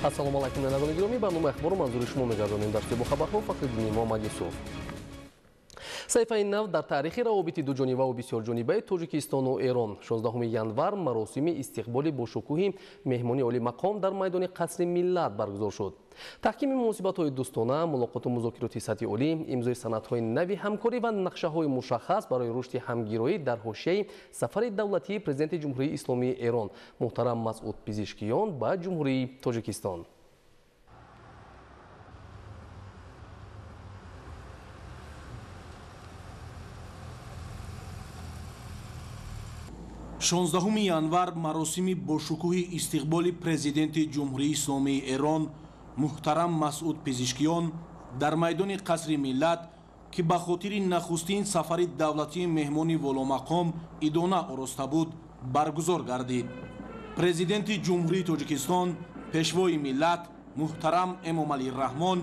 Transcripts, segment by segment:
Ассалому алайкум, бинандагони гиромӣ, барномаи ахбору манзури шумо мегардонем. Дар студия бо хабарҳо Фахриддини Муҳаммад Юсуф. Саҳифаи нав дар таърихи равобити дуҷонибаву бисёрҷонибаи Тоҷикистону Эрон. 16 январ маросими истиқболи бошукӯҳи меҳмони олии мақом дар майдони Қасри Миллат баргузор шуд. Таҳкими муносибатҳои дӯстона, мулоқоту музокироти сатҳи олӣ, имзои санадҳои нави ҳамкорӣ ва нақшаҳои мушаххас барои рушди ҳамгироӣ дар ҳошияи сафари давлатии президенти Ҷумҳурии Исломии Эрон муҳтарам Масъуд Пизишкиён ба Ҷумҳурии Тоҷикистон. 16 январ маросими бошукӯҳи истиқболи президенти Ҷумҳурии Исломии Эрон муҳтарам Масъуд Пизишкиён дар майдони Қасри Миллат, ки ба хотири нахустин сафари давлатии меҳмони воломақом идона ороста буд, баргузор гардид. Президенти Ҷумҳурии Тоҷикистон, пешвои миллат муҳтарам Эмомалӣ Раҳмон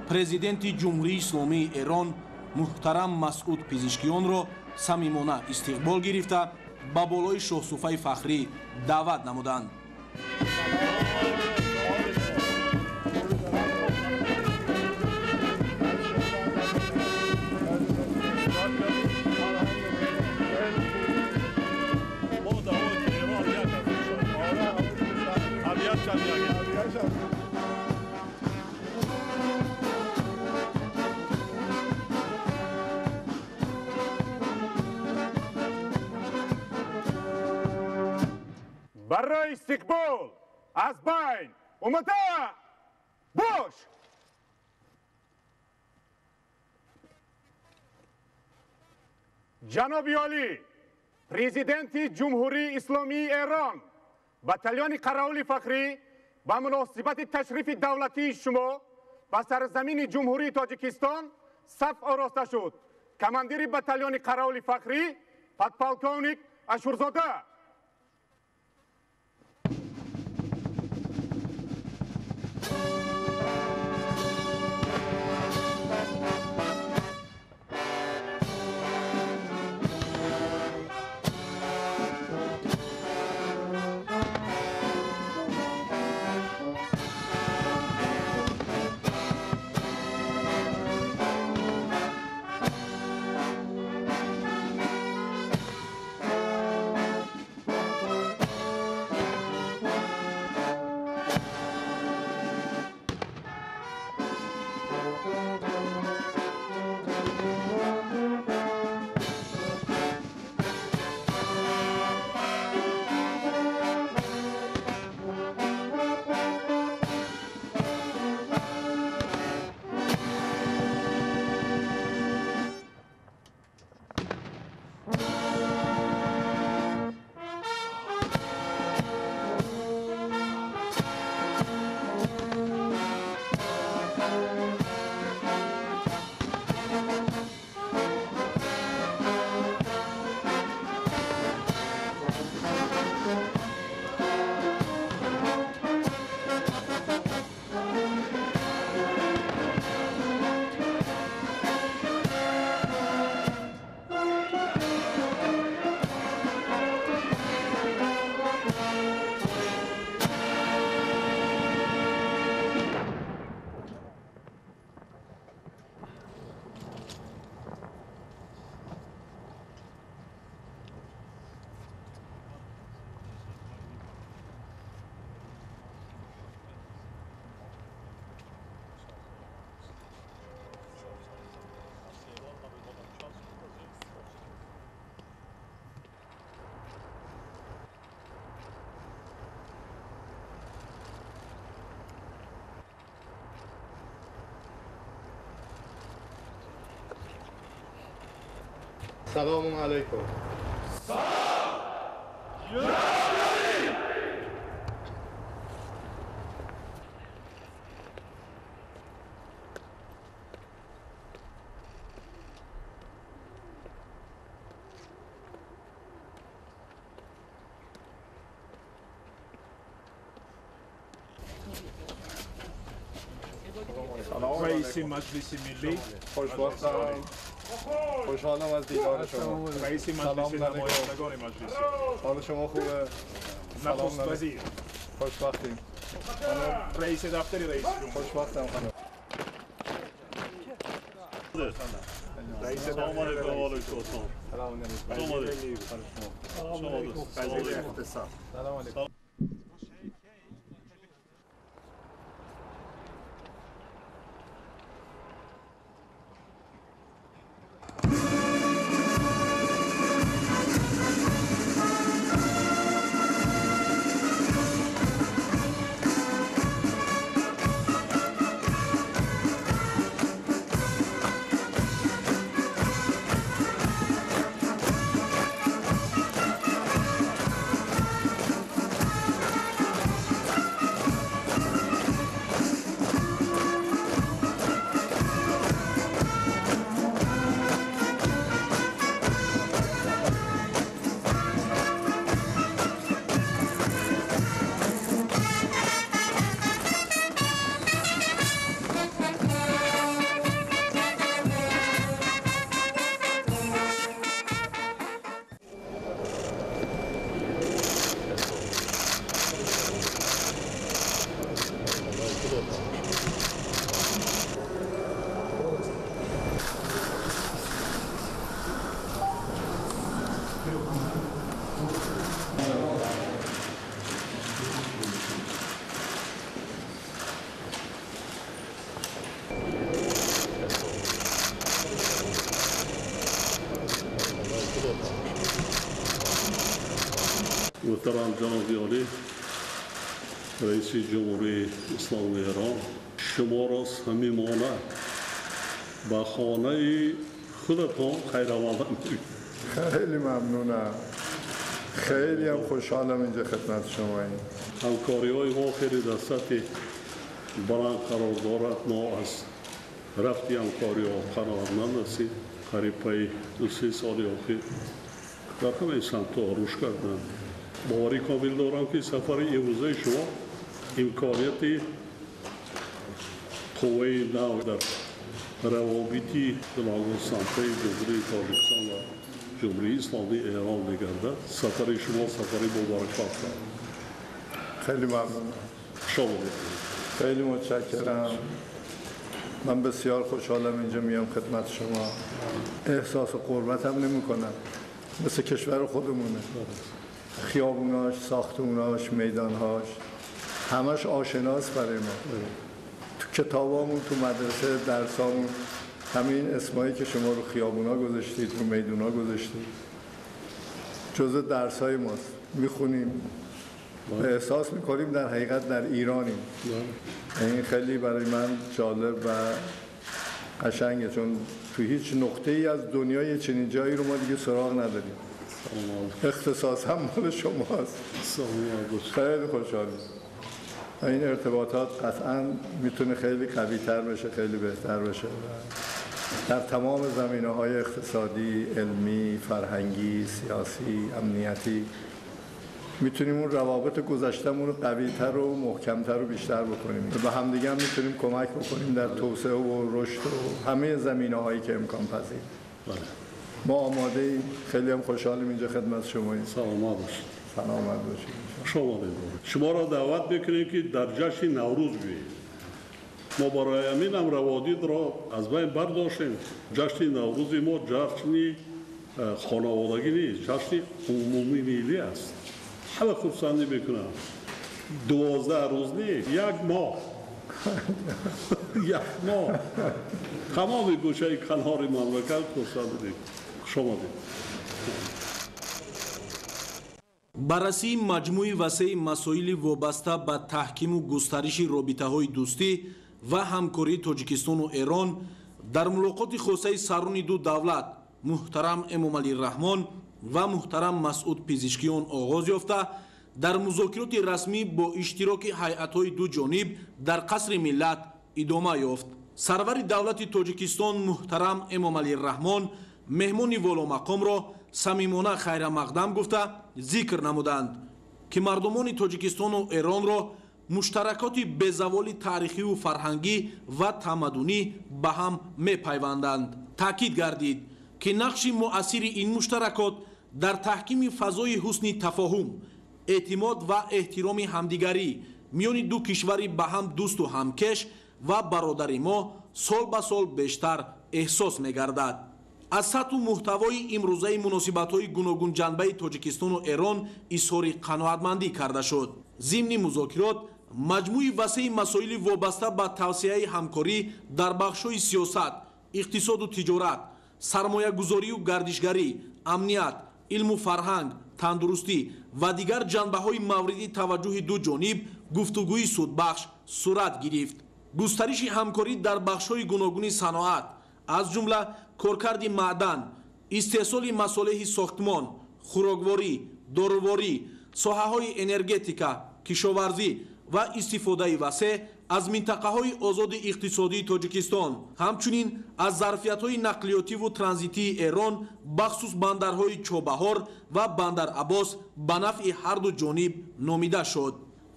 президенти Ҷумҳурии Исломии Эрон муҳтарам Масъуд Пизишкиёнро самимона истиқбол гирифта ба болои шоҳсуфаи фахрӣ даъват намуданд. برای استقبال از بین اومده باش. جناب عالی پرزیدنت جمهوری اسلامی ایران، باتالیون قراول فخری با مناسبت تشریف دولتی شما به سرزمین جمهوری تاجیکستان صف آراسته شد. کماندیر باتالیون قراول فخری پادپولکونیک اشورزاده. سلام علیکم. سلام رئیس مجلس ملی. خوشبختم. خوشحالم از دیدار شما. رئیس مجلس نمایندگان مجلس. حال شما خوبه؟ نخست وزیر. خوشبختیم. خانم رئیس دفتر رئیس جمهور. خوشبختم خانم. رئیس سلام علیکم و علیکم السلام. سلام علیکم. سلام علیکم. وزیر اقتصاد. سلام علیکم. محترم جناب عالی رئیس جمهوری اسلامی ایران، شما را صمیمانه به خانه خودتان خیر آمدید. خیلی ممنونم، خیلی هم خوشحالم اینجا خدمت شماییم. همکاری های ما خیلی در سطح بلند قرار دارد. ما از رفتی همکاری ها قناعتمند هستیم. قریب پای 2-3 سال اخیر در همه سمت ها رشد کردند. باوری کامل دارم که سفر امروزه شما امکانیت قوه نو در روابط سمت‌های جمهوری تاجیکستان و جمهوری اسلامی ایران می‌گردد. سفر شما سفری مبارک باشد. خیلی ممنونم. شما خیلی متشکرم. من بسیار خوشحالم اینجا میام خدمت شما. احساس غربت هم نمی‌کنم، مثل کشور خودمونه. خیابوناش، ساختموناش، میدانهاش، همش آشناست برای ما. تو کتابامون، تو مدرسه، درسامون، همین اسمایی که شما رو خیابونا گذاشتید، رو میدونا گذاشتید، جزء درسای ماست. میخونیم و احساس میکنیم در حقیقت در ایرانیم. این خیلی برای من جالب و قشنگه، چون تو هیچ نقطه ای از دنیای چنین جایی رو ما دیگه سراغ نداریم. اختصاص هم مال شماست. خیلی خوشحالیم. این ارتباطات قطعاً میتونه خیلی قوی تر بشه، خیلی بهتر بشه در تمام زمینه‌های اقتصادی، علمی، فرهنگی، سیاسی، امنیتی. میتونیم اون روابط گذشته‌مون رو قوی‌تر و محکم‌تر و بیشتر بکنیم. به همدیگه هم میتونیم کمک بکنیم در توسعه و رشد و همه زمینه‌هایی که امکان پذیر. ما آماده ایم. خیلی هم خوشحالیم اینجا خدمت شماییم. سلامت باشید. سلامت باشید. شما را دعوت میکنیم که در جشن نوروز بیایید. ما برای همین هم روادید را از بین برداشتیم. جشن نوروز ما جشن خانوادگی نیست، جشن عمومی ملی است. همه خرسندی میکنن. 12 روز نیست، یک ماه. یک ماه تمام گوشه کنار مملکت خرسندی میکنن. شما دید. Баррасии маҷмӯи васеи масоили вобаста ба таҳкиму густариши робитаҳои дӯстӣ ва ҳамкории Тоҷикистону Эрон дар мулоқоти хосаи сарони ду давлат муҳтарам Эмомалӣ Раҳмон ва муҳтарам Масъуд Пизишкиён оғоз ёфта, дар музокироти расмӣ бо иштироки ҳайатҳои ду ҷониб дар Қасри Миллат идома ёфт. Сарвари давлати Тоҷикистон муҳтарам Эмомалӣ Раҳмон меҳмони воломақомро самимона хайрамақдам гуфта зикр намуданд, ки мардумони Тоҷикистону Эронро муштаракоти безаволи таърихиву фарҳангӣ ва тамаддунӣ ба ҳам мепайванданд. Таъкид гардид, ки нақши муассири ин муштаракот дар таҳкими фазои ҳусни тафоҳум, Эътимод ва эҳтироми ҳамдигарӣ миёни ду кишвари ба ҳам дӯсту ҳамкеш ва бародари мо сол ба сол бештар эҳсос мегардад. Аз сатҳу муҳтавои имрӯзаи муносибатҳои гуногунҷанбаи Тоҷикистону Эрон изҳори қаноатмандӣ карда шуд. Зимни музокирот маҷмӯи васеи масоили вобаста ба тавсеаи ҳамкорӣ дар бахшҳои сиёсат, иқтисоду тиҷорат, сармоягузорию гардишгарӣ, амният, илму фарҳанг, тандурустӣ ва дигар ҷанбаҳои мавриди таваҷҷӯҳи ду ҷониб гуфтугӯи судбахш сурат гирифт. Густариши ҳамкорӣ дар бахшҳои гуногуни саноат, аз ҷумла коркарди маъдан, истеҳсоли масолеҳи сохтмон, хӯрокворӣ, доруворӣ, соҳаҳои энергетика, кишоварзӣ ва истифодаи васеъ аз минтақаҳои озоди иқтисодии Тоҷикистон, ҳамчунин аз зарфиятҳои нақлиётиву транзитии Эрон, бахусус бандарҳои Чобаҳор ва Бандар-Аббос ба нафъи ҳарду ҷониб номида шуд.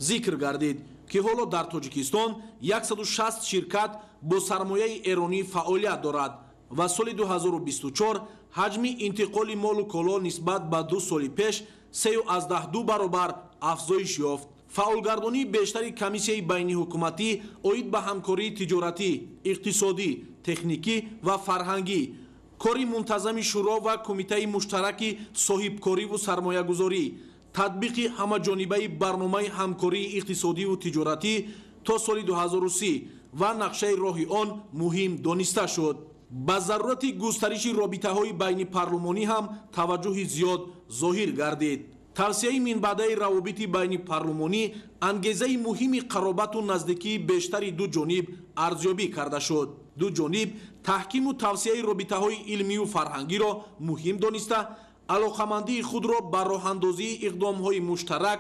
Зикр гардид, ки ҳоло дар Тоҷикистон 160 ширкат бо сармояи эронӣ фаъолият дорад ва соли 2024 ҳаҷми интиқоли молу коло нисбат ба ду соли пеш 3,2 баробар афзоиш ёфт. Фаъолгардонии бештари комиссияи байниҳукуматӣ оид ба ҳамкории тиҷоратӣ, иқтисодӣ, техникӣ ва фарҳангӣ, кори мунтазами шӯро ва кумитаи муштараки соҳибкориву сармоягузорӣ, татбиқи ҳамаҷонибаи барномаи ҳамкории иқтисодиву тиҷоратӣ то соли 2030 ва нақшаи роҳи он муҳим дониста шуд. Ба зарурати густариши робитаҳои байнипарлумонӣ ҳам таваҷҷӯҳи зиёд зоҳир гардид. Тавсияи минбаъдаи равобити байнипарлумонӣ ангезаи муҳими қаробату наздикии бештари ду ҷониб арзёбӣ карда шуд. Ду ҷониб таҳкиму тавсияи робитаҳои илмию фарҳангиро муҳим дониста, алоқамандии худро ба роҳандозии иқдомҳои муштарак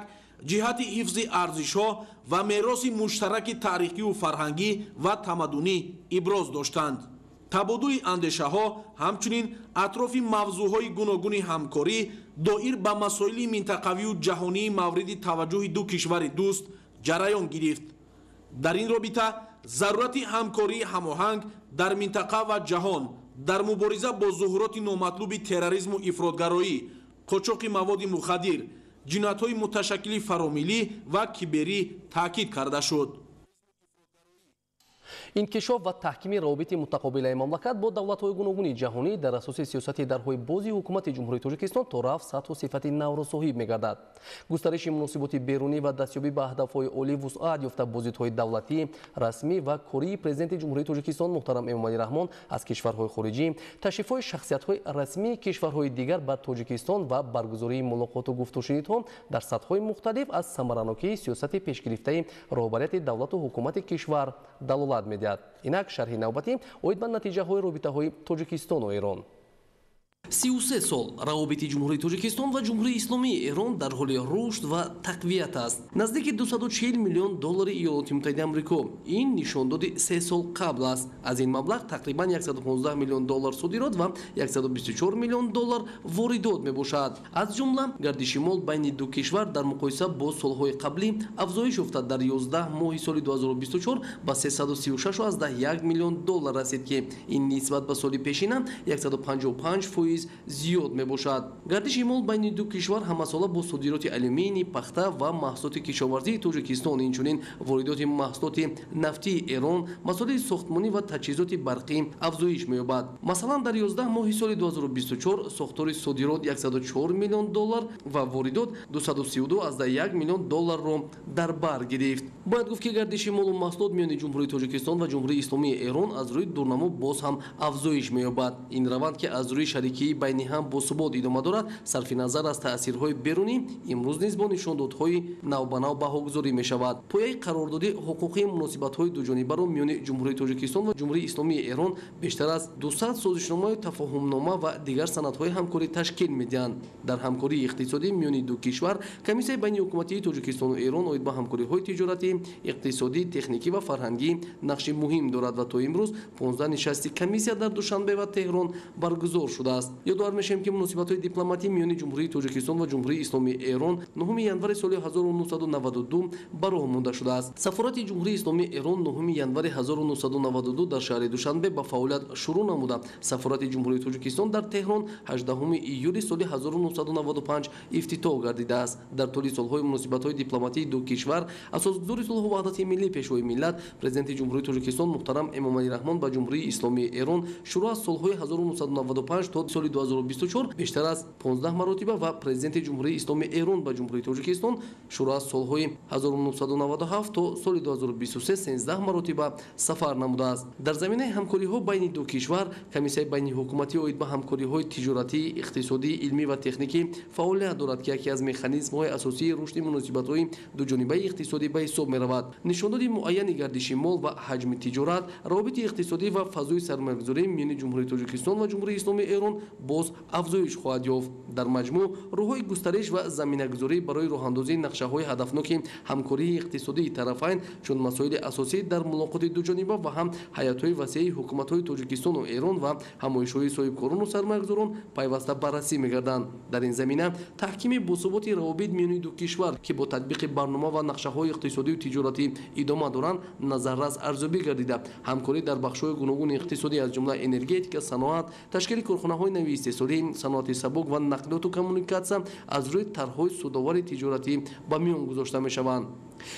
ҷиҳати ҳифзи арзишҳо ва мероси муштараки таърихию фарҳангӣ ва тамаддунӣ иброз доштанд. Табодули андешаҳо ҳамчунин атрофи мавзӯъҳои гуногуни ҳамкорӣ доир ба масоили минтақавию ҷаҳонии мавриди таваҷҷӯҳи ду кишвари дӯст ҷараён гирифт. Дар ин робита зарурати ҳамкории ҳамоҳанг дар минтақа ва ҷаҳон дар мубориза бо зуҳуроти номатлуби терроризму ифротгароӣ, қочоқи маводи мухаддир, ҷиноятҳои муташаккили фаромиллӣ ва киберӣ таъкид карда шуд. Инкишоф ва таҳкими равобити мутақобилаи мамлакат бо давлатҳои гуногуни ҷаҳонӣ дар асоси сиёсати дарҳои бози ҳукумати Ҷумҳурии Тоҷикистон то рафт сатҳу сифати навро соҳиб мегардад. Густариши муносиботи берунӣ ва дастёбӣ ба ҳадафҳои олӣ вусъат ёфта бозидҳои давлатӣ, расмӣ ва кории Президенти Ҷумҳурии Тоҷикистон муҳтарам Эмомалӣ Раҳмон аз кишварҳои хориҷӣ, ташрифҳои шахсиятҳои расмии кишварҳои дигар ба Тоҷикистон ва баргузории мулоқоту гуфтушунидҳо дар сатҳҳои мухталиф аз самаранокии сиёсати пешгирифтаи роҳбарияти давлату ҳукумати кишвар далолат медиҳад. Инак шарҳи навбатӣ оид ба натиҷаҳои робитаҳои Тоҷикистону Эрон. 33 сол равобити Ҷумҳурии Тоҷикистон ва Ҷумҳурии Исломии Эрон дар ҳоли рушд ва тақвият аст. Наздики 240 миллион доллари Иёлоти Муттаҳидаи Амрико ин нишондоди 3 сол қабл аст. Аз ин маблағ тақрибан 115 миллион доллар содирот ва 124 миллион доллар воридот мебошад. Аз ҷумла гардиши мол байни ду кишвар дар муқоиса бо солҳои қаблӣ афзоиш ёфта дар 11 моҳи соли 2024 ба 336,1 миллион доллар расид, ки ин нисбат ба соли пешина 155% зиёд мебошад. Гардиши мол байни ду кишвар ҳамасола бо содироти алюминий, пахта ва маҳсулоти кишоварзии Тоҷикистон, инчунин воридоти маҳсулоти нафтии Эрон, масолеҳи сохтмонӣ ва таҷҳизоти барқӣ афзоиш меёбад. Масалан, дар 11 моҳи соли 2024 сохтори содирот 104 миллион доллар ва воридот 232,1 миллион долларро дар бар гирифт. Бояд гуфт, ки гардиши молу маҳсулот миёни Ҷумҳурии Тоҷикистон ва Ҷумҳурии Исломии Эрон аз рӯи дурнамо боз ҳам афзоиш меёбад. Ин раванд, ки аз рӯи шарикии байни ҳам бо субот идома дорад, сарфи назар аз таъсирҳои берунӣ, имрӯз низ бо нишондодҳои навбанав баҳогузорӣ мешавад. Пояи қарордоди ҳуқуқии муносибатҳои дуҷонибаро миёни Ҷумҳурии Тоҷикистон ва Ҷумҳурии Исломии Эрон бештар аз 200 созишномаи тафоҳумнома ва дигар санадҳои ҳамкорӣ ташкил медиҳанд. Дар ҳамкории иқтисодӣ миёни ду кишвар Комиссияи байниҳукуматии Тоҷикистону Эрон оид ба ҳамкориҳои тиҷоратӣ, иқтисодӣ, техникӣ ва фарҳангӣ нақши муҳим дорад ва то имрӯз 15 нишасти комиссия дар Душанбе ва Теҳрон баргузор шудааст. Ёдовар мешавем, ки муносибатҳои дипломатӣ миёни Ҷумҳурии Тоҷикистон ва Ҷумҳурии Исломии Эрон 9 январи соли 1992 ба роҳ монда шудааст. Сафорати Ҷумҳурии Исломии Эрон 9 январи 1992 дар шаҳри Душанбе ба фаъолият шурӯъ намуда. Сафорати Ҷумҳурии Тоҷикистон дар Теҳрон 18 июли соли 1995 ифтитоҳ гардидааст. Дар тӯли солҳои муносибатҳои дипломатии ду кишвар асосгузори сулҳу ваҳдати миллӣ, Пешвои миллат, Президенти Ҷумҳурии Тоҷикистон муҳтарам Эмомалӣ Раҳмон ба Ҷумҳурии Исломии Эрон шурӯъ аз солҳои 1995 то соли 2024 бештар аз 15 маротиба ва Президенти Ҷумҳурии Исломии Эрон ба Ҷумҳурии Тоҷикистон шурӯъ аз солҳои 1997 то соли 2023 13 маротиба сафар намудааст. Дар заминаи ҳамкориҳо байни ду кишвар Комиссияи байниҳукуматӣ оид ба ҳамкориҳои тиҷоратӣ, иқтисодӣ, илмӣ ва техникӣ фаъолият дорад, ки яке аз механизмҳои асосии рушди муносибатҳои дуҷонибаи иқтисодӣ ба ҳисоб меравад. Нишондоди муайяни гардиши мол ва ҳаҷми тиҷорат, равобити иқтисодӣ ва фазои сармоягузорӣ миёни Ҷумҳурии Тоҷикистон ва Ҷумҳурии Исломии Эрон боз афзоиш хоҳад ёфт. Дар маҷмӯъ роҳҳои густариш ва заминагузорӣ барои роҳандозии нақшаҳои ҳадафноки ҳамкории иқтисодии тарафайн чун масоили асосӣ дар мулоқоти дуҷониба ва ҳам ҳайатҳои васеи ҳукуматҳои Тоҷикистону Эрон ва ҳамоишҳои соҳибкорону сармоягузорон пайваста баррасӣ мегарданд. Дар ин замина таҳкими босуботи равобит миёни ду кишвар, ки бо татбиқи барнома ва нақшаҳои иқтисодию тиҷоратӣ идома доранд, назаррас арзёбӣ гардида, ҳамкорӣ дар бахшҳои гуногуни иқтисодӣ аз ҷумла энергетика, саноат, ташкили корхонаҳои нави истеҳсолӣ, саноати сабук ва нақлиёту коммуникатсия аз рӯи тарҳҳои судовари тиҷоратӣ ба миён гузошта мешаванд.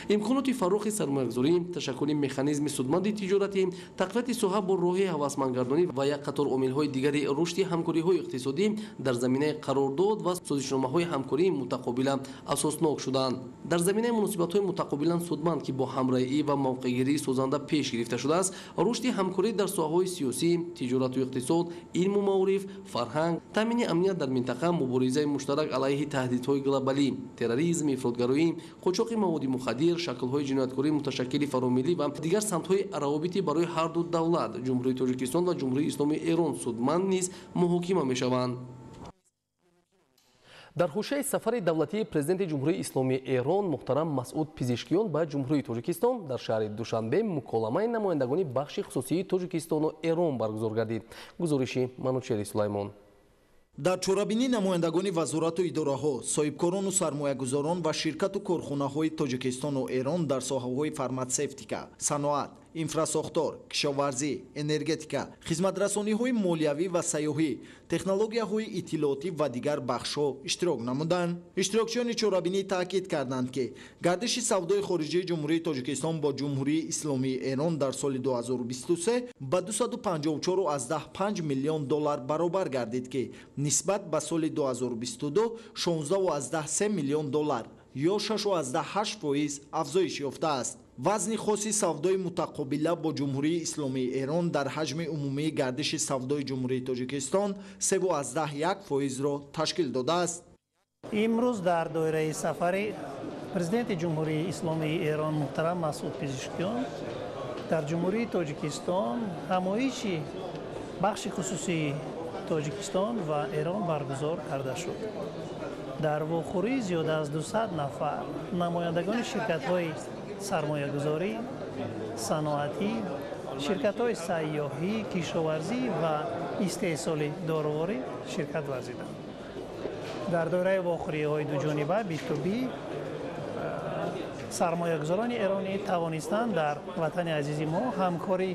Имконоти фарохи сармоягузорӣ, ташаккули механизми судманди тиҷоратӣ, тақвияти соҳа бо роҳи ҳавасмандгардонӣ ва як қатор омилҳои дигари рушди ҳамкориҳои иқтисодӣ дар заминаи қарордод ва созишномаҳои ҳамкории мутақобила асоснок шуданд. Дар заминаи муносибатҳои мутақобилан судманд, ки бо ҳамраҳӣ ва мавқеъгирии созанда пеш гирифта шудааст, рушди ҳамкорӣ дар соҳаҳои сиёсӣ, тиҷорату иқтисод, илму маориф, фарҳанг, таъмини амният дар минтақа, муборизаи муштарак алайҳи таҳдидҳои глобалӣ, терроризм, ифротгароӣ, қочоқи маводи мухаддир, шаклҳои ҷинояткории муташаккили фаромиллӣ ва дигар самтҳои равобити барои ҳар ду давлат, Ҷумҳурии Тоҷикистон ва Ҷумҳурии Исломии Эрон судманд низ муҳокима мешаванд. Дар ҳушаи сафари давлатии Президенти Ҷумҳурии Исломии Эрон муҳтарам Масъуд Пизишкиён ба Ҷумҳурии Тоҷикистон дар шаҳри Душанбе муколамаи намояндагони бахши хусусии Тоҷикистону Эрон баргузор гардид. Гузориши Манучери Сулаймон. Дар чорабинӣ намояндагони вазорату идораҳо, соҳибкорону сармоягузорон ва ширкату корхонаҳои Тоҷикистону Эрон дар соҳаҳои фарматсевтика, саноат, инфрасохтор, кишоварзӣ, энергетика, хизматрасониҳои молиявӣ ва сайёҳӣ, технологияҳои иттилоотӣ ва дигар бахшҳо иштирок намуданд. Иштирокчиёни чорабинӣ таъкид карданд, ки гардиши савдои хориҷии Ҷумҳурии Тоҷикистон бо Ҷумҳурии Исломии Эрон дар соли 2023 ба 254,5 миллион доллар баробар гардид, ки нисбат ба соли 2022 16,3 миллион доллар ё 6,8% афзоиш ёфтааст. Вазни хоси савдои мутақобила бо Ҷумҳурии Исломии Эрон дар ҳаҷми умумии гардиши савдои Ҷумҳурии Тоҷикистон 3,1%-ро ташкил додааст. Имрӯз дар доираи сафари Президенти Ҷумҳурии Исломии Эрон муҳтарам Масъуд Пизишкиён дар Ҷумҳурии Тоҷикистон ҳамоиши бахши хусусии Тоҷикистон ва Эрон баргузор карда шуд. Дар вохӯрӣ зиёда аз 200 нафар намояндагони ширкатҳои сармоягузорӣ, саноатӣ, ширкатҳои сайёҳӣ, кишоварзӣ ва истеҳсоли доруворӣ ширкат варзиданд. Дар доираи вохӯриҳои дуҷониба B2B сармоягузорони эронӣ тавонистанд дар ватани азизи мо ҳамкорӣ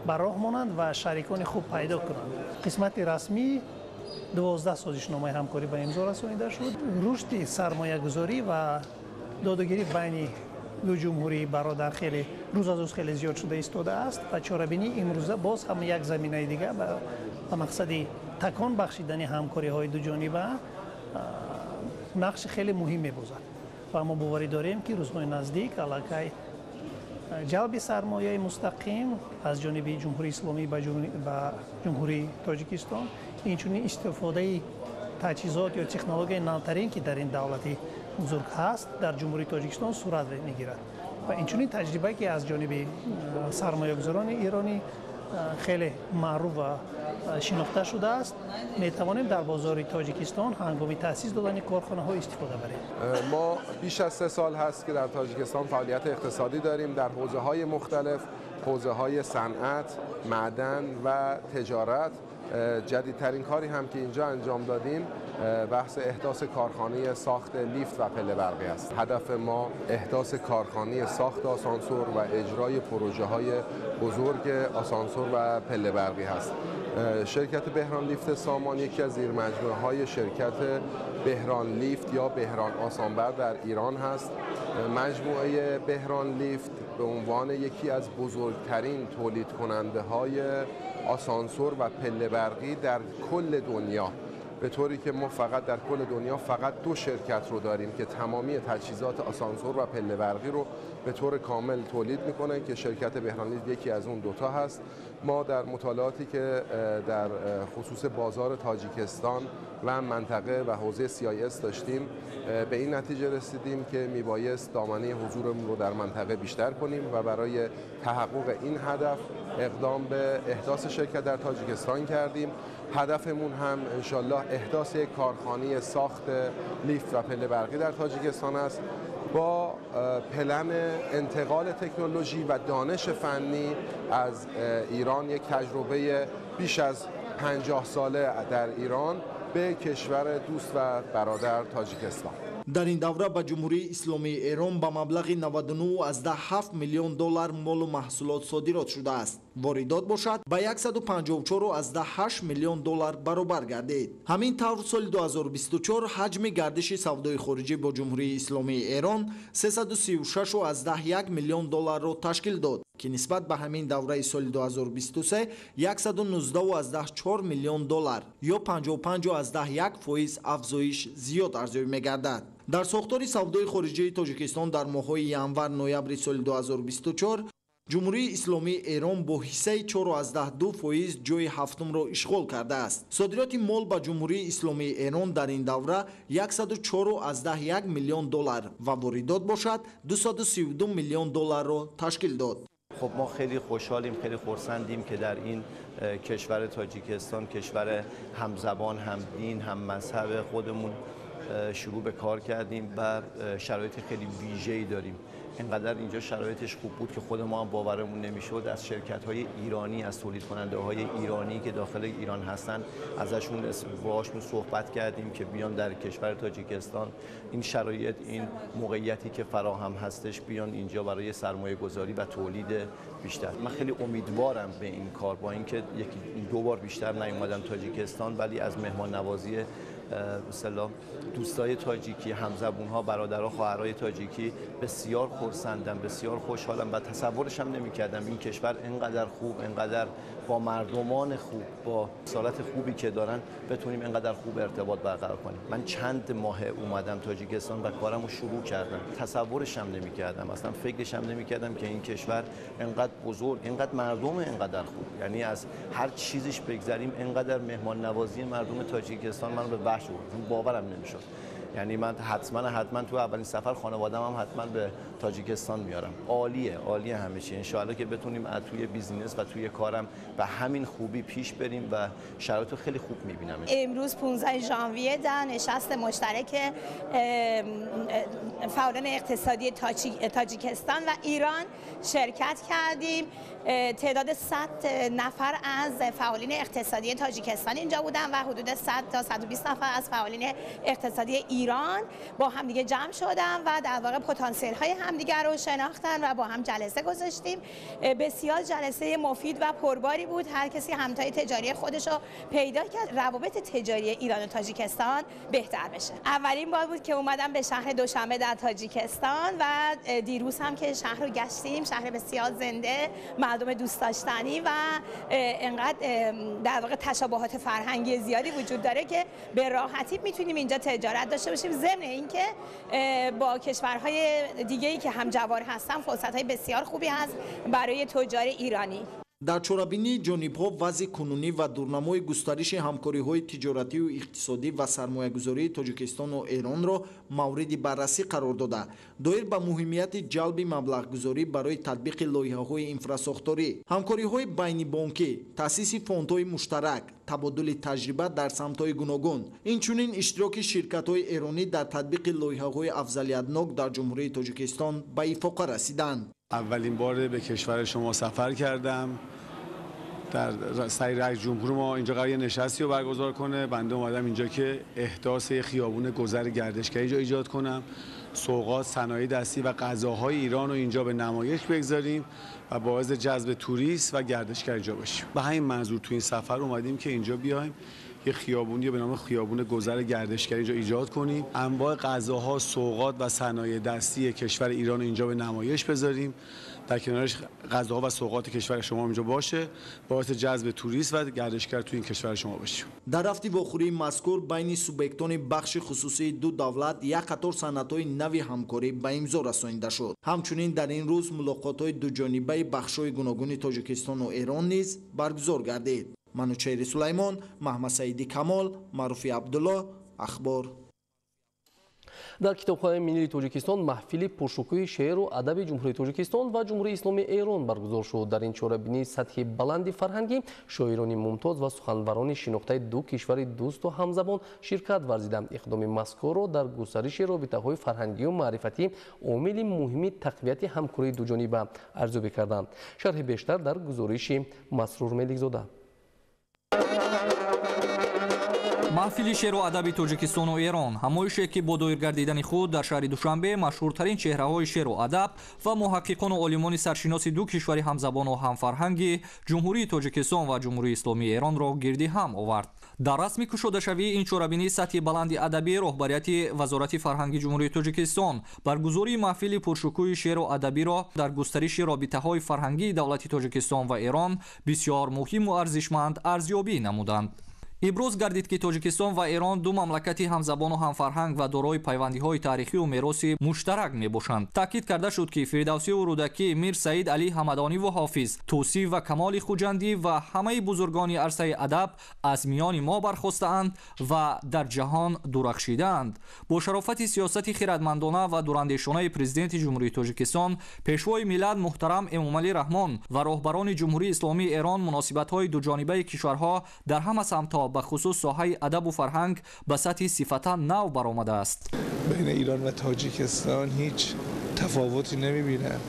ба роҳ монанд ва шарикони хуб пайдо кунанд. Қисмати расмӣ 12 созишномаи ҳамкорӣ ба имзо расонида шуд. Рушди сармоягузорӣ ва додугирӣ байни ду ҷумҳурии бародар хеле рӯз аз рӯз хеле зиёд шуда истодааст ва чорабинии имрӯза боз ҳам як заминаи дига ба мақсади такон бахшидани ҳамкориҳои дуҷониба нақши хеле муҳим мебозад ва мо боварӣ дорем, ки рӯзҳои наздик аллакай ҷалби сармояи мустақим аз ҷониби Ҷумҳурии Исломӣ ба Ҷумҳурии Тоҷикистон, инчунин истифодаи таҷҳизот ё технологияи навтарин, ки дар ин давлати бузург ҳаст, дар Ҷумҳурии Тоҷикистон сурат мегирад ва инчунин таҷрибае, ки аз ҷониби сармоягузорони эронӣ хеле маъруф ва шинохта шудааст, метавонем дар бозори Тоҷикистон ҳангоми таъсис додани корхонаҳо истифода барем. ما بیش از 3 سال هست که در تاجیکستان فعالیت اقتصادی داریم در حوزه‌های مختلف، حوزه‌های صنعت، معدن و تجارت. جدیدترین کاری هم که اینجا انجام دادیم بحث احداث کارخانه ساخت لیفت و پله برقی است. هدف ما احداث کارخانه ساخت آسانسور و اجرای پروژه های بزرگ آسانسور و پله برقی هست. شرکت بهران لیفت سامان یکی از زیرمجموعه های شرکت بهران لیفت یا بهران آسانبر در ایران هست. مجموعه بهران لیفت به عنوان یکی از بزرگترین تولید کننده های آسانسور و پله برقی در کل دنیا، به طوری که ما فقط در کل دنیا فقط 2 شرکت رو داریم که تمامی تجهیزات آسانسور و پله برقی رو به طور کامل تولید میکنه که شرکت بهران لیفت یکی از اون دوتا هست. ما در مطالعاتی که در خصوص بازار تاجیکستان و منطقه و حوزه CIS داشتیم به این نتیجه رسیدیم که میبایست دامنه حضورمون رو در منطقه بیشتر کنیم و برای تحقق این هدف اقدام به احداث شرکت در تاجیکستان کردیم. هدفمون هم انشالله احداث یک کارخانه ساخت لیفت و پله برقی در تاجیکستان است با پلن انتقال تکنولوژی و دانش فنی از ایران، یک تجربه بیش از 50 ساله در ایران به کشور دوست و برادر تاجیکستان. Дар ин давра ба Ҷумҳурии Исломии Эрон ба маблағи 99,7 миллион доллар молу маҳсулот содирот шудааст. Воридот бошад ба 154,8 миллион доллар баробар гардид. Ҳамин тавр соли 2024 ҳаҷми гардиши савдои хориҷӣ бо Ҷумҳурии Исломии Эрон 336,1 миллион долларро ташкил дод, ки нисбат ба ҳамин давраи соли 2023 119,4 миллион доллар ё 55,1% афзоиш зиёд арзёбӣ мегардад. Дар сохтори савдои хориҷии Тоҷикистон дар моҳҳои январ-ноябри соли 2024 Ҷумҳурии Исломии Эрон бо ҳиссаи 4,2% ҷойи ҳафтумро ишғол кардааст. Содироти мол ба Ҷумҳурии Исломии Эрон дар ин давра 104,1 миллион доллар ва воридот бошад 232 миллион долларро ташкил дод. خب ما خیلی خوشحالیم، خیلی خرسندیم که در این کشور تاجیکستان، کشور همزبان، هم دین، هم مذهب خودمون شروع به کار کردیم و شرایط خیلی ویژه‌ای داریم. اینقدر اینجا شرایطش خوب بود که خود ما هم باورمون نمیشد. از شرکت‌های ایرانی، از تولید کننده‌های ایرانی که داخل ایران هستن ازشون باهاشون صحبت کردیم که بیان در کشور تاجیکستان این شرایط، این موقعیتی که فراهم هستش، بیان اینجا برای سرمایه گذاری و تولید بیشتر. من خیلی امیدوارم به این کار، با اینکه یکی دو بار بیشتر نیومدم تاجیکستان، ولی از مهمان نوازی مثلا دوستای تاجیکی، همزبون‌ها، برادرها، خواهرای تاجیکی بسیار خرسندم، بسیار خوشحالم و تصورش هم نمی‌کردم این کشور اینقدر خوب، اینقدر با مردمان خوب، با اصالت خوبی که دارن بتونیم اینقدر خوب ارتباط برقرار کنیم. من چند ماه اومدم تاجیکستان و کارمو شروع کردم، تصورش هم نمی‌کردم، اصلا فکرش هم نمی‌کردم که این کشور اینقدر بزرگ، اینقدر مردم اینقدر خوب، یعنی از هر چیزیش بگذریم اینقدر مهمان نوازی مردم تاجیکستان منو به وحشت آورد، باورم نمیشد. یعنی من حتما تو اولین سفر خانواده‌م هم حتما به تاجیکستان میارم. عالیه، عالیه همه چی. ان شاءالله که بتونیم از توی business و توی کارم به همین خوبی پیش بریم و شرایط خیلی خوب میبینم. امروز 15 ژانویه در نشست مشترک فعالان اقتصادی تاجیکستان و ایران شرکت کردیم. تعداد 100 نفر از فعالین اقتصادی تاجیکستان اینجا بودن و حدود 100 تا 120 نفر از فعالین اقتصادی ایران با هم دیگه جمع شدن و در واقع پتانسیل های همدیگه رو شناختن و با هم جلسه گذاشتیم. بسیار جلسه مفید و پرباری بود. هر کسی همتای تجاری خودش رو پیدا کرد. روابط تجاری ایران و تاجیکستان بهتر بشه. اولین بار بود که اومدم به شهر دوشنبه در تاجیکستان و دیروز هم که شهر رو گشتیم. شهر بسیار زنده، مردم دوست داشتنی و انقدر در واقع تشابهات فرهنگی زیادی وجود داره که به راحتی میتونیم اینجا تجارت داشته باشیم، ضمن اینکه با کشورهای دیگه‌ای که همجوار هستن فرصت‌های بسیار خوبی هست برای تجار ایرانی. Дар чорабинии ҷонибҳо вазъи кунунӣ ва дурнамои густариши ҳамкориҳои тиҷоратию иқтисодӣ ва сармоягузории Тоҷикистону Эронро мавриди баррасӣ қарор дода, доир ба муҳимияти ҷалби маблағгузорӣ барои татбиқи лоиҳаҳои инфрасохторӣ, ҳамкориҳои байнибонкӣ, таъсиси фондҳои муштарак, табодули таҷриба дар самтҳои гуногун, инчунин иштироки ширкатҳои эронӣ дар татбиқи лоиҳаҳои афзалиятнок дар Ҷумҳурии Тоҷикистон ба ифоқа расиданд. اولین بار به کشور شما سفر کردم. در سعی رئیس جمهور ما اینجا قرار نشستی رو برگزار کنه. بنده اومدم اینجا که احداث خیابون گذر گردشگری رو ایجاد کنم، سوغات، صنایع دستی و غذاهای ایران رو اینجا به نمایش بگذاریم و باعث جذب توریست و گردشگر اینجا باشیم. به همین منظور تو این سفر اومدیم که اینجا بیایم یه خیابونی به نام خیابون گذر گردشگری اینجا ایجاد کنیم، انواع غذاها، سوغات و صنایع دستی کشور ایران رو اینجا به نمایش بذاریم، در کنارش غذاها و سوغات کشور شما اینجا باشه، باعث جذب توریست و گردشگر تو این کشور شما باشیم. در рафти вохӯрии мазкур байни субъектони бахши хусусии ду давлат як қатор санадҳои нави ҳамкорӣ ба имзо расонида шуд. Ҳамчунин дар ин рӯз мулоқотҳои дуҷонибаи бахшҳои гуногуни Тоҷикистону Эрон низ баргузор гардид. Манучеҳри Сулаймон, Маҳмадсаиди Камол, Маъруфи Абдулло, Ахбор. Дар китобхонаи миллии Тоҷикистон маҳфили пуршукӯҳи шеъру адаби Ҷумҳурии Тоҷикистон ва Ҷумҳурии Исломии Эрон баргузор шуд. Дар ин чорабинии сатҳи баланди фарҳангӣ шоирони мумтоз ва суханварони шинохтаи ду кишвари дӯсту ҳамзабон ширкат варзиданд. Иқдоми мазкурро дар густариши робитаҳои фарҳангию маърифатӣ омили муҳими тақвияти ҳамкории дуҷониба арзёбӣ карданд. Шарҳи бештар дар гузориши Масрур Меликзода. Маҳфили шеъру адаби Тоҷикистону Эрон ҳамоише ки бо доир гардидани худ дар шаҳри Душанбе машҳуртарин чеҳраҳои шеъру адаб ва муҳаққиқону олимони саршиноси ду кишвари ҳамзабону ҳамфарҳанги Ҷумҳурии Тоҷикистон ва Ҷумҳурии Исломии Эронро гирди ҳам овард. Дар расми кушодашавии ин чорабинии сатҳи баланди адабӣ роҳбарияти Вазорати фарҳанги Ҷумҳурии Тоҷикистон баргузории маҳфили пуршукӯҳи шеъру адабиро дар густариши робитаҳои фарҳангии давлати Тоҷикистон ва Эрон бисёр муҳиму арзишманд арзёбӣ намуданд. Иброз гардид ки Тоҷикистон ва Эрон ду мамлакати ҳамзабону ҳамфарҳанг ва дорои пайвандиҳои таърихию мероси муштарак мебошанд. Таъкид карда шуд ки Фирдавсию Рӯдакӣ, Мир Саид Алӣ Ҳамадониву Ҳофиз, Тӯсӣ ва Камоли Хуҷандӣ ва ҳамаи бузургони арсаи адаб аз миёни мо бархостаанд ва дар ҷаҳон дурахшидаанд. Бо шарофати сиёсати хирадмандона ва дурандешонаи Президенти Ҷумҳурии Тоҷикистон, Пешвои миллат муҳтарам Эмомалӣ Раҳмон ва роҳбарони Ҷумҳурии Исломии Эрон муносибатҳои дуҷонибаи кишварҳо дар ҳама самтҳо ба хусус соҳаи адабу фарҳанг ба сатҳи сифатан нав баромадааст. بین ایران و تاجیکستان هیچ تفاوتی نمیبینم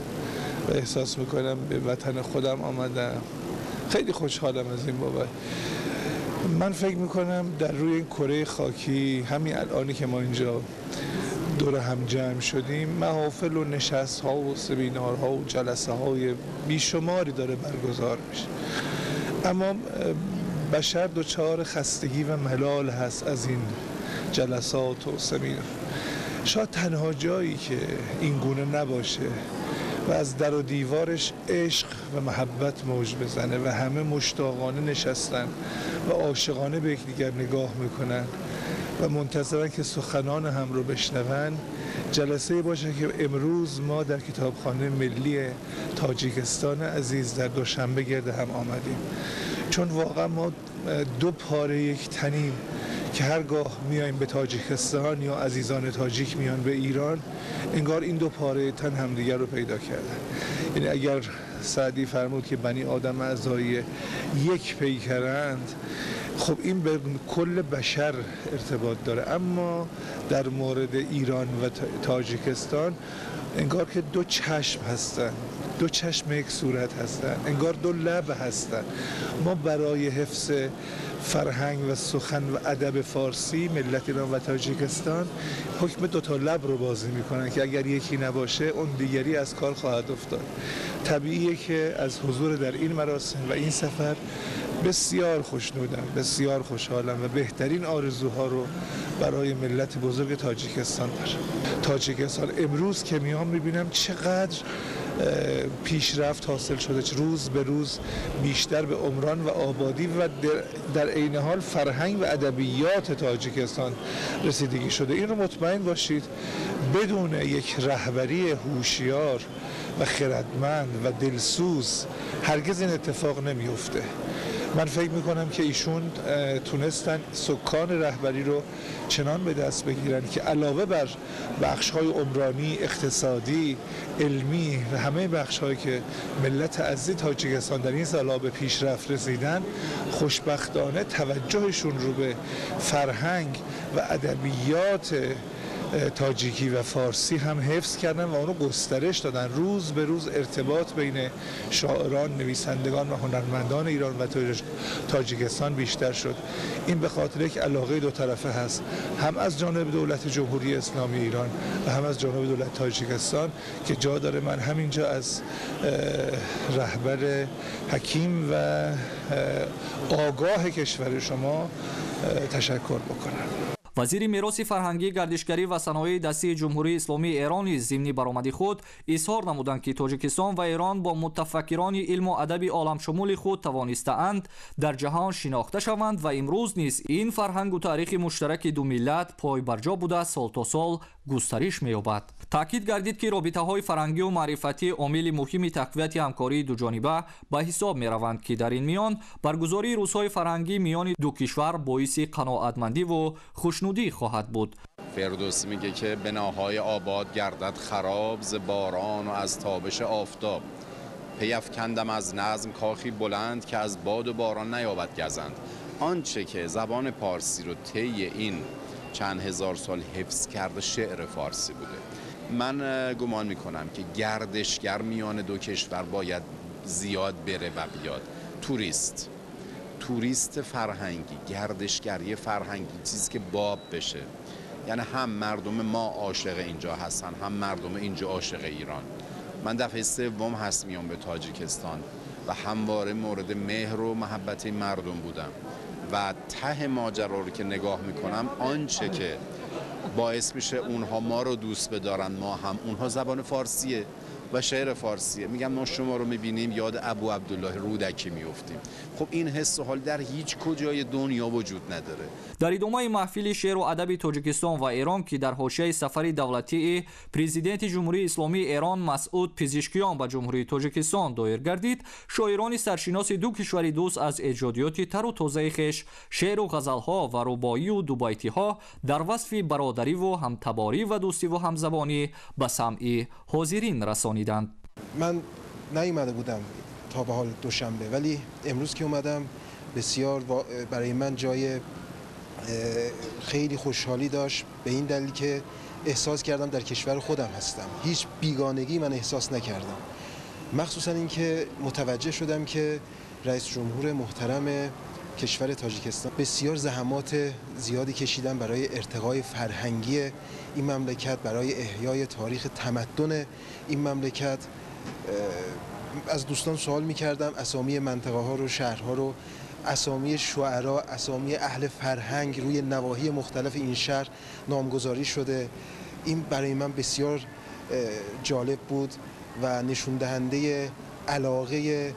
و احساس میکنم به وطن خودم آمدم. خیلی خوشحالم از این بابت. من فکر میکنم در روی این کره خاکی همین الانی که ما اینجا دور هم جمع شدیم، محافل و نشست ها و سمینارها و جلسه های بیشماری داره برگزار میشه، اما بشر دچار خستگی و ملال هست از این جلسات و سمینار. شاید تنها جایی که این گونه نباشه و از در و دیوارش عشق و محبت موج بزنه و همه مشتاقانه نشستن و عاشقانه به یکدیگر نگاه میکنن و منتظرن که سخنان هم رو بشنون، جلسه باشه که امروز ما در کتابخانه ملی تاجیکستان عزیز در دوشنبه گرد هم آمدیم، چون واقعا ما دو پاره یک تنیم که هرگاه میایم به تاجیکستان یا عزیزان تاجیک میان به ایران، انگار این دو پاره تن همدیگر رو پیدا کردن. یعنی اگر سعدی فرمود که بنی آدم اعضای یک پیکرند، خب این به کل بشر ارتباط داره، اما در مورد ایران و تاجیکستان انگار که دو چشم هستن، دو چشم یک صورت هستن، انگار دو لب هستن. ما برای حفظ فرهنگ و سخن و ادب فارسی، ملت ایران و تاجیکستان حکم دو تا لب رو بازی میکنن که اگر یکی نباشه اون دیگری از کار خواهد افتاد. طبیعیه که از حضور در این مراسم و این سفر بسیار خوشنودم، بسیار خوشحالم و بهترین آرزوها رو برای ملت بزرگ تاجیکستان دارم. تاجیکستان امروز که میام میبینم چقدر پیشرفت حاصل شده، روز به روز بیشتر به عمران و آبادی و در عین حال فرهنگ و ادبیات تاجیکستان رسیدگی شده. این رو مطمئن باشید بدون یک رهبری هوشیار و خردمند و دلسوز هرگز این اتفاق نمیفته. من فکر میکنم که ایشون تونستن سکان رهبری رو چنان به دست بگیرن که علاوه بر بخش‌های عمرانی، اقتصادی، علمی و همه بخش‌هایی که ملت عزیز تاجیکستان در این سال‌ها به پیشرفت رسیدن، خوشبختانه توجهشون رو به فرهنگ و ادبیات تاجیکی و فارسی هم حفظ کردن و اونو گسترش دادن. روز به روز ارتباط بین شاعران، نویسندگان و هنرمندان ایران و تاجیکستان بیشتر شد. این به خاطر یک علاقه دو طرفه هست، هم از جانب دولت جمهوری اسلامی ایران و هم از جانب دولت تاجیکستان، که جا داره من همینجا از رهبر حکیم و آگاه کشور شما تشکر بکنم. وزیر میراث فرهنگی، گردشگری و صنایع دستی جمهوری اسلامی ایران نیز ضمن برآمد خود اظهار نمودند که تاجیکستان و ایران با متفکران علم و ادب عالم شمول خود توانسته‌اند در جهان شناخته شوند و امروز نیز این فرهنگ و تاریخ مشترک دو ملت پای برجا بوده سال تا سال گسترش می‌یابد. تاکید گردید که رابطه‌های فرهنگی و معرفتی عامل مهم تقویت همکاری دو جانبه به حساب می‌روند که در این میان برگزاری روزهای فرهنگی میان دو کشور باعث قناعتمندی و خوشنودی خواهد بود. فردوسی میگه که بناهای آباد گردد خراب ز باران و از تابش آفتاب، پیفکندم از نظم کاخی بلند که از باد و باران نیابد گزند. آنچه که زبان پارسی رو طی این چند هزار سال حفظ کرده شعر فارسی بوده. من گمان میکنم که گردشگر میان دو کشور باید زیاد بره و بیاد. توریست فرهنگی، گردشگری فرهنگی، چیزی که باب بشه. یعنی هم مردم ما عاشق اینجا هستن، هم مردم اینجا عاشق ایران. من دفعه سوم هست میام به تاجیکستان و همواره مورد مهر و محبت مردم بودم و ته ماجرا رو که نگاه میکنم، آنچه که باعث میشه اونها ما رو دوست بدارن، ما هم اونها، زبان فارسیه و شعر فارسیه. میگم ما شما رو میبینیم یاد ابو عبدالله رودکی میفتیم. خب این حس و حال در هیچ کجای دنیا وجود نداره. در ادامه محفل شعر و ادب تاجیکستان و ایران که در حاشیه سفر دولتی پرزیدنت جمهوری اسلامی ایران مسعود پزشکیان به جمهوری تاجیکستان دایر گردید، شاعران سرشناس دو کشور دوست از ایجادیات تر و تازه خویش شعر و غزلها و رباعی و دوبایتی ها در وصف برادری و همتباری و دوستی و همزبانی به سمع حاضرین رسانیدند. من نیومده بودم تا به حال دوشنبه، ولی امروز که اومدم بسیار برای من جای خیلی خوشحالی داشت، به این دلیل که احساس کردم در کشور خودم هستم. هیچ بیگانگی من احساس نکردم، مخصوصا اینکه متوجه شدم که رئیس جمهور محترم کشور تاجیکستان بسیار زحمات زیادی کشیدن برای ارتقای فرهنگی این مملکت، برای احیای تاریخ تمدن این مملکت. از دوستان سوال می‌کردم اسامی منطقه ها رو، شهرها رو، اسامی شعرا، اسامی اهل فرهنگ روی نواحی مختلف این شهر نامگذاری شده. این برای من بسیار جالب بود و نشون دهنده علاقه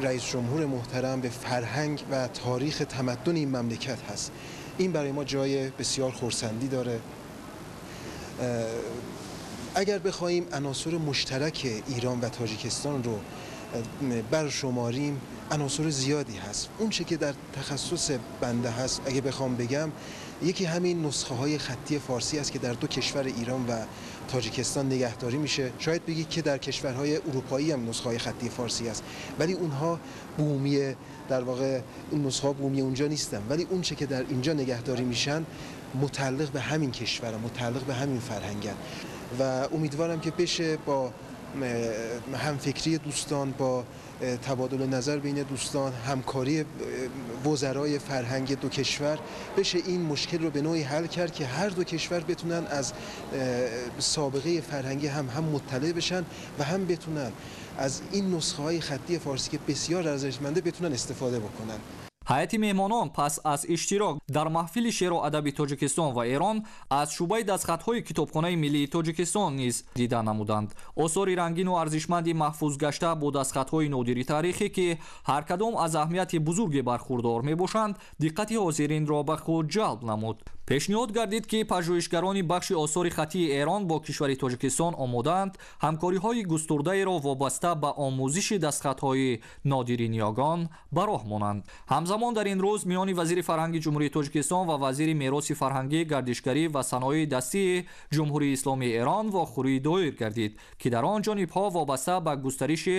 رئیس جمهور محترم به فرهنگ و تاریخ تمدن این مملکت هست. این برای ما جای بسیار خرسندی داره. اگر بخواهیم عناصر مشترک ایران و تاجیکستان رو برشماریم، عناصر زیادی هست. اون چه که در تخصص بنده هست اگه بخوام بگم، یکی همین نسخه های خطی فارسی است که در دو کشور ایران و تاجیکستان نگهداری میشه. شاید بگید که در کشورهای اروپایی هم نسخه های خطی فارسی است، ولی اونها بومی، در واقع اون نسخه ها بومی اونجا نیستن، ولی اون چه که در اینجا نگهداری میشن متعلق به همین کشور، متعلق به همین فرهنگن و امیدوارم که بشه با همفکری دوستان، با تبادل نظر بین دوستان، همکاری وزرای فرهنگ دو کشور، بشه این مشکل رو به نوعی حل کرد که هر دو کشور بتونن از سابقه فرهنگی هم مطلع بشن و هم بتونن از این نسخه های خطی فارسی که بسیار ارزشمنده بتونن استفاده بکنن. ҳайати меҳмонон пас аз иштирок дар маҳфили шеъру адаби Тоҷикистон ва Эрон аз шӯъбаи дастхатҳои Китобхонаи миллии Тоҷикистон низ дида намуданд. Осори рангину арзишманди маҳфузгашта бо дастхатҳои нодири таърихӣ, ки ҳар кадом аз аҳамияти бузурге бархурдор мебошанд, диққати ҳозиринро ба худ ҷалб намуд. Пешниҳод гардид, ки пажӯҳишгарони бахши осори хаттии Эрон бо кишвари Тоҷикистон омодаанд ҳамкориҳои густурдаеро вобаста ба омӯзиши дастхатҳои нодири ниёгон ба роҳ монанд. Ҳамзамон Ҳамзамон дар ин рӯз миёни вазири фарҳанги Ҷумҳурии Тоҷикистон ва вазири мероси фарҳангӣ, гардишгарӣ ва саноии дастии Ҷумҳурии Исломии Эрон вохӯрӣ доир гардид, ки дар он ҷонибҳо вобаста ба густариши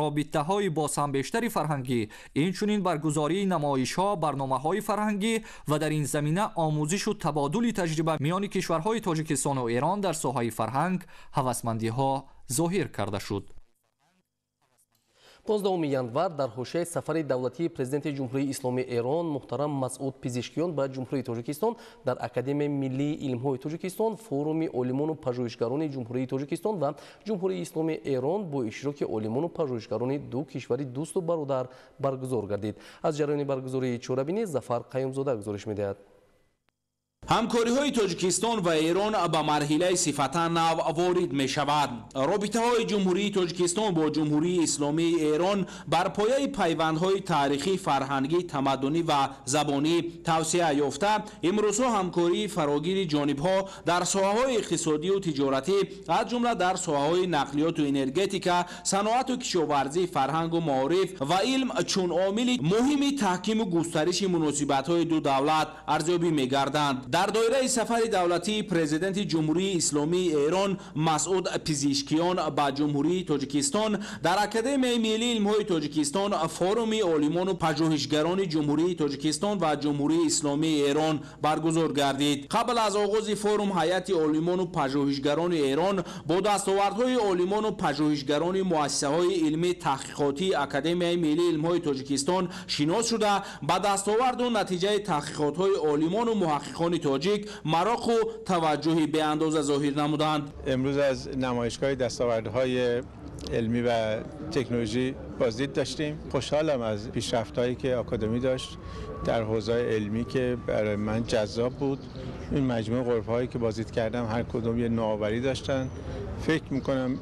робитаҳои боз ҳам бештари фарҳангӣ, инчунин баргузории намоишҳо, барномаҳои фарҳангӣ ва дар ин замина омӯзишу табодули таҷриба миёни кишварҳои Тоҷикистону Эрон дар соҳаи фарҳанг ҳавасмандиҳо зоҳир карда шуд. 15 январ дар ҳошияи сафари давлатии президенти Ҷумҳурии Исломии Эрон муҳтарам Масъуд Пизишкиён ба Ҷумҳурии Тоҷикистон дар Академияи миллии илмҳои Тоҷикистон форуми олимону пажӯҳишгарони Ҷумҳурии Тоҷикистон ва Ҷумҳурии Исломии Эрон бо иштироки олимону пажӯҳишгарони ду кишвари дӯсту бародар баргузор гардид. Аз ҷараёни баргузории чорабинӣ Зафар Қаюмзода гузориш медиҳад. Ҳамкориҳои Тоҷикистон ва Эрон ба марҳилаи сифатан нав ворид мешавад. Робитаҳои Ҷумҳурии Тоҷикистон бо Ҷумҳурии Исломии Эрон бар пояи пайвандҳои таърихӣ, фарҳангӣ, тамаддунӣ ва забонӣ тавсеа ёфта, имрӯзҳо ҳамкории фарогири ҷонибҳо дар соҳаҳои иқтисодию тиҷоратӣ, аз ҷумла дар соҳаҳои нақлиёту энергетика, саноату кишоварзӣ, фарҳангу маориф ва илм чун омили муҳими таҳкиму густариши муносибатҳои ду давлат арзёбӣ мегарданд. Дар доираи сафари давлатии президенти Ҷумҳурии Исломии Эрон Масъуд Пизишкиён ба Ҷумҳурии Тоҷикистон дар Академияи миллии илмҳои Тоҷикистон форуми олимону пажӯҳишгарони Ҷумҳурии Тоҷикистон ва Ҷумҳурии Исломии Эрон баргузор гардид. Қабл аз оғози форум ҳайати олимону пажӯҳишгарони Эрон бо дастовардҳои олимону пажӯҳишгарони муассисаҳои илмии таҳқиқотии Академияи миллии илмҳои Тоҷикистон шинос шуда, ба дастоварду натиҷаи таҳқиқотҳои олимону муҳаққиқони тоҷик мароқу таваҷҷӯҳи беандоза зоҳир намуданд. امروز از نمایشگاه دستاوردهای علمی و تکنولوژی بازدید داشتیم. خوشحالم از پیشرفت‌هایی که آکادمی داشت در حوزه‌های علمی که برای من جذاب بود. این مجموعه غرفه‌هایی که بازدید کردم هر کدوم یه نوآوری داشتن. فکر می‌کنم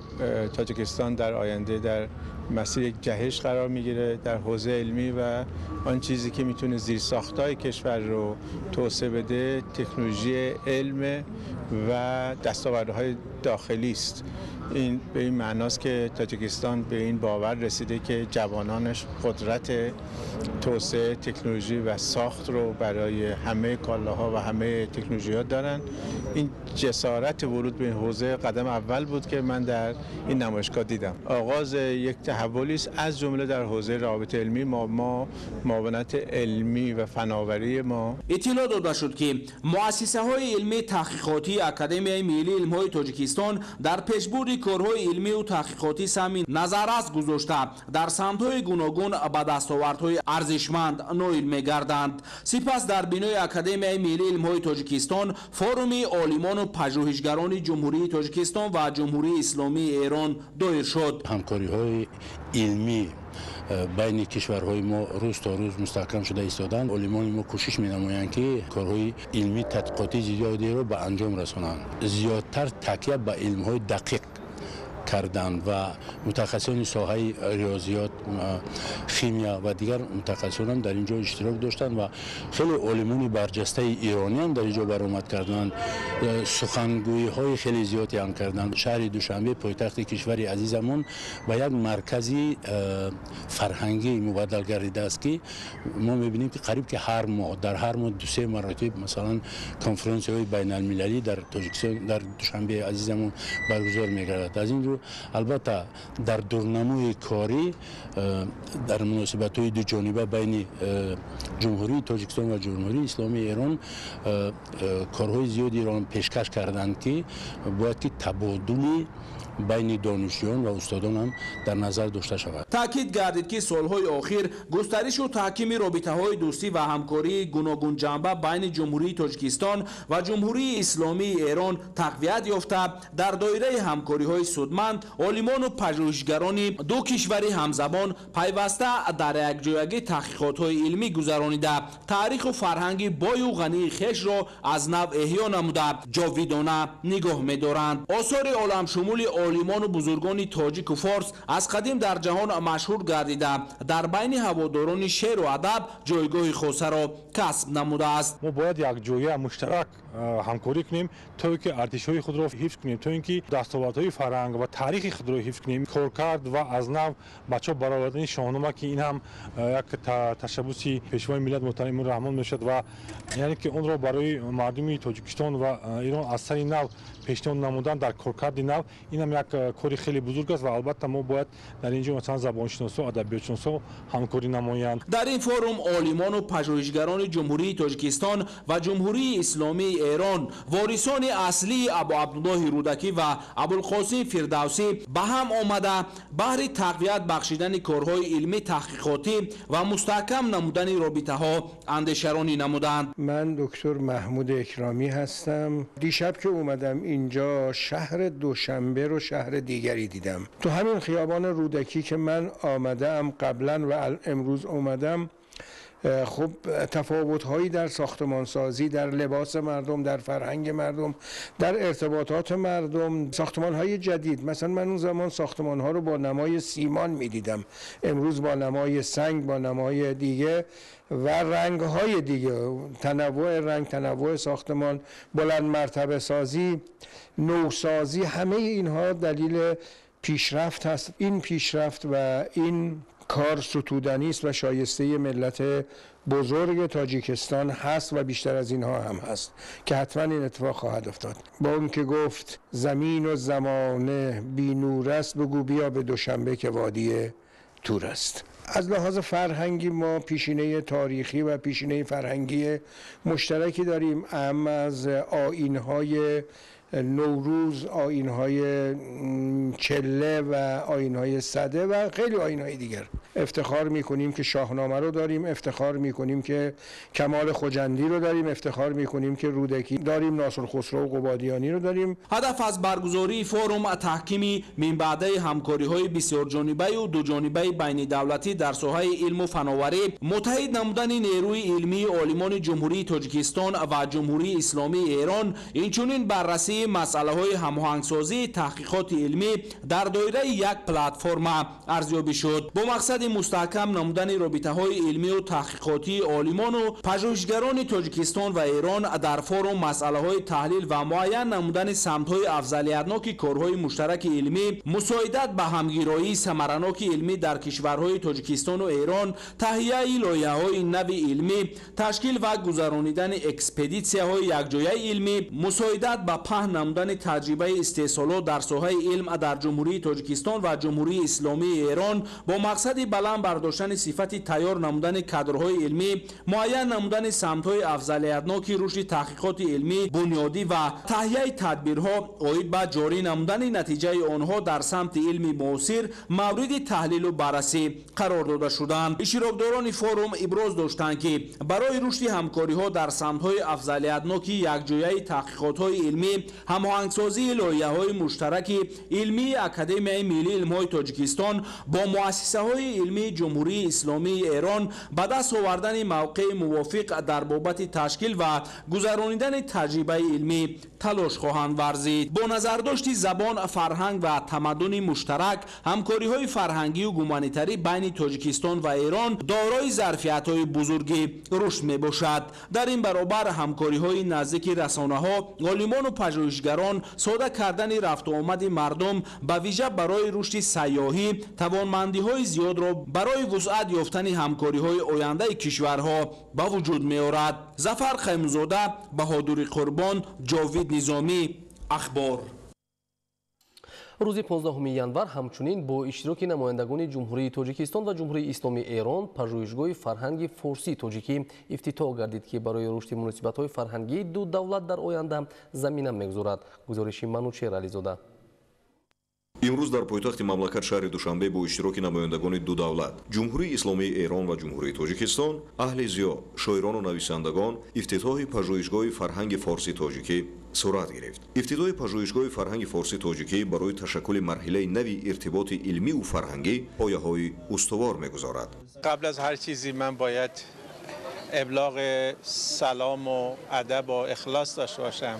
تاجیکستان در آینده در مسیر یک جهش قرار میگیره در حوزه علمی و آن چیزی که میتونه زیرساخت‌های کشور رو توسعه بده تکنولوژی علم و دستاوردهای داخلی است. این به این معناست که تاجیکستان به این باور رسیده که جوانانش قدرت توسعه تکنولوژی و ساخت رو برای همه کالاها و همه تکنولوژی‌ها دارن. این جسارت ورود به این حوزه قدم اول بود که من در این نمایشگاه دیدم. آغاز یک تحولی است از جمله در حوزه روابط علمی. ما معاونت علمی و فناوری ما اطلاع داده شد که مؤسسه‌های علمی تحقیقاتی اکادمی ملی علم‌های تاجیکستان در پیشبرد کارهای علمی و تحقیقاتی سهمی назаррас гузошта, дар самтҳои гуногун ба дастовардҳои арзишманд ноил мегарданд. Сипас дар бинои Академияи миллии илмҳои Тоҷикистон форуми олимону пажӯҳишгарони Ҷумҳурии Тоҷикистон ва Ҷумҳурии Исломии Эрон доир шуд. Ҳамкориҳои илмӣ байни кишварҳои мо рӯз то рӯз мустаҳкам шуда истоданд. Олимони мо кӯшиш менамоянд, ки корҳои илмӣ тадқиқотии зиёдеро ба анҷом расонанд. Зиёдтар такя ба илмҳои дақиқ карданд ва мутахассисони соҳаи риёзиёт, химия ва дигар мутахассисонам дар ин ҷо иштирок доштанд ва хеле олимони барҷастаи ирониам дар ин ҷо баромад карданд, сухангӯиҳои хеле зиёде ҳам карданд. Шаҳри Душанбе, пойтахти кишвари азизамон, ба як маркази фарҳангӣ мубаддал гардидааст, ки мо мебинем, ки қариб ки ҳар моҳ, дар ҳар моҳ ду-се маротиб масалан конференсияҳои байналмилалӣ дар Тоҷикистон, дар Душанбеи азизамон баргузор мегардад. Аз ин рӯ албатта дар дурнамои корӣ дар муносибатҳои дуҷониба байни Ҷумҳурии Тоҷикистон ва Ҷумҳурии Исломии Эрон корҳои зиёдеро пешкаш карданд, ки бояд ки табодули байни донишҷӯён ва устодон ҳам дар назар дошта шавад. Таъкид гардид, ки солҳои охир густаришу таҳкими робитаҳои дӯстӣ ва ҳамкории гуногунҷанба байни Ҷумҳурии Тоҷикистон ва Ҷумҳурии Исломии Эрон тақвият ёфта, дар доираи ҳамкориҳои судманд олимону пажӯҳишгарони ду кишвари ҳамзабон пайваста дар якҷоягӣ таҳқиқотҳои илмӣ гузаронида, таъриху фарҳанги бою ғании хешро аз нав эҳё намуда, ҷовидона нигоҳ медоранд. Осори оламшумули олимону бузургони тоҷику форс аз қадим дар ҷаҳон машҳур гардида, дар байни ҳаводорони шеъру адаб ҷойгоҳи хосаро касб намудааст. Мо бояд якҷоя муштарак ҳамкорӣ кунем, то ин ки артишҳои худро ҳифз кунем, то ин ки дастовардҳои фарҳанг ва таърихи худро ҳифз кунем. Коркард ва аз нав ба чоп баровардани Шоҳнома, ки ин ҳам як ташаббуси Пешвои миллат муҳтарам Эмомалӣ Раҳмон мешавад ва яъне ки онро барои мардуми Тоҷикистон ва Эрон аз сари нав пешниҳод намудан дар коркарди нав, ин ҳам як кори хеле бузург аст ва албатта мо бояд дар ин ҷо масалан забоншиносо, адабиётшиносо ҳамкорӣ намоянд. Дар ин форум олимону пажӯҳишгарони Ҷумҳурии Тоҷикистон ва Ҷумҳурии Исломии Эрон, ворисони аслии Абу Абдуллоҳи Рӯдакӣ ва Абулқосим Фирдавсӣ ба ҳам омада, баҳри тақвият бахшидани корҳои илмӣ таҳқиқотӣ ва мустаҳкам намудани робитаҳо андешаронӣ намуданд. Ман доктор Маҳмуд Акрамӣ ҳастам. Дишаб ки омадам инҷо, шаҳри Душанбе ро шаҳри дигаре дидам. То ҳамин хиёбони Рӯдакӣ ки ман омадаам қаблан ва имрӯз омадам, خب تفاوت‌هایی در ساختمانسازی، در لباس مردم، در فرهنگ مردم، در ارتباطات مردم، ساختمان‌های جدید. مثلا من اون زمان ساختمان‌ها رو با نمای سیمان می‌دیدم، امروز با نمای سنگ، با نمای دیگه و رنگ‌های دیگه، تنوع رنگ، تنوع ساختمان، بلند مرتبه سازی، نوسازی، همه اینها دلیل پیشرفت هست. این پیشرفت و این کار ستودنی است و شایسته ملت بزرگ تاجیکستان هست و بیشتر از اینها هم هست که حتما این اتفاق خواهد افتاد. با اون که گفت زمین و زمانه بی نور است، بگو بیا به دوشنبه که وادی تور است. از لحاظ فرهنگی ما پیشینه تاریخی و پیشینه فرهنگی مشترکی داریم، اما از آیین‌های نوروز، آیین‌های چله و آیین‌های سده و خیلی آیین‌های دیگر. افتخار می‌کنیم که شاهنامه رو داریم، افتخار می‌کنیم که کمال خجندی رو داریم، افتخار می‌کنیم که رودکی داریم، ناصر خسرو و قبادیانی رو داریم. هدف از برگزاری فورум таҳкими минбаъдаи ҳамкориҳои бисёрҷонибаю дуҷонибаи байнидавлатӣ дар соҳаи илму фановарӣ, муттаҳид намудани нерӯи илмии олимони Ҷумҳурии Тоҷикистон ва Ҷумҳурии Исломии Эрон, инчунин баррасии масъалаҳои ҳамоҳангсозии таҳқиқоти илмӣ дар доираи як платформа арзёбӣ шуд. Бо мақсади мустаҳкам намудани робитаҳои илмию таҳқиқотии олимону пажӯҳишгарони Тоҷикистон ва Эрон дар форум масъалаҳои таҳлил ва муайян намудани самтҳои афзалиятноки корҳои муштараки илмӣ, мусоидат ба ҳамгироии самараноки илмӣ дар кишварҳои Тоҷикистону Эрон, таҳияи лоиҳаҳои нави илмӣ, ташкил ва гузаронидани экспедитсияҳои якҷояи илмӣ, мусоидат ба паҳн намудани таҷрибаи истеҳсолот дар соҳаи илм дар Ҷумҳурии Тоҷикистон ва Ҷумҳурии Исломии Эрон бо мақсади баланд бардоштани сифати тайёр намудани кадрҳои илмӣ, муайян намудани самтҳои афзалиятноки рушди таҳқиқоти илмӣ бунёдӣ ва таҳияи тадбирҳо оид ба ҷорӣ намудани натиҷаи онҳо дар самти илми муосир мавриди таҳлилу баррасӣ қарор дода шуданд. Иштирокдорони форум иброз доштанд, ки барои рушди ҳамкориҳо дар самтҳои афзалиятноки якҷояи таҳқиқотҳои илмӣ, ҳамоҳангсозии лоиҳаҳои муштараки илмии Академияи миллии илмҳои Тоҷикистон бо муассисаҳои илмии Ҷумҳурии Исломии Эрон, ба даст овардани мавқеи мувофиқ дар бобати ташкил ва гузаронидани таҷрибаи илмӣ талош хоҳанд варзид. Бо назардошти забон, фарҳанг ва тамаддуни муштарак, ҳамкориҳои фарҳангию гуманитарӣ байни Тоҷикистон ва Эрон дорои зарфиятҳои бузурги рушд мебошад. Дар ин баробар ҳамкориҳои наздики расонаҳо, олимону пажӯҳишгарон, сода кардани рафтуомади мардум ба вижа барои рушди сайёҳӣ тавонмандиҳои зиёдро барои вусъат ёфтани ҳамкориҳои ояндаи кишварҳо ба вуҷуд меорад. Зафар Қаймузода, Баҳодури Қурбон, Ҷовид Низомӣ, Ахбор. Рӯзи 15 январ ҳамчунин бо иштироки намояндагони Ҷумҳурии Тоҷикистон ва Ҷумҳурии Исломии Эрон пажӯҳишгоҳи фарҳанги форсии тоҷикӣ ифтитоҳ гардид, ки барои рушди муносибатҳои фарҳангии ду давлат дар оянда замина мегузорад. Гузориши Манучер Ализода. Имрӯз дар пойтахти мамлакат шаҳри Душанбе бо иштироки намояндагони ду давлат, Ҷумҳурии Исломии Эрон ва Ҷумҳурии Тоҷикистон, аҳли зиё, шоирону нависандагон ифтитоҳи пажӯҳишгоҳи фарҳанги форсии тоҷикӣ сурат гирифт. Ифтитоҳи пажӯҳишгоҳи фарҳанги форсии тоҷикӣ барои ташаккули марҳилаи нави иртиботи илмиву фарҳангӣ пояҳои устувор мегузорад. Қабл аз ҳар чизе ман бояд иблоғи салому адабу ихлос дошта бошам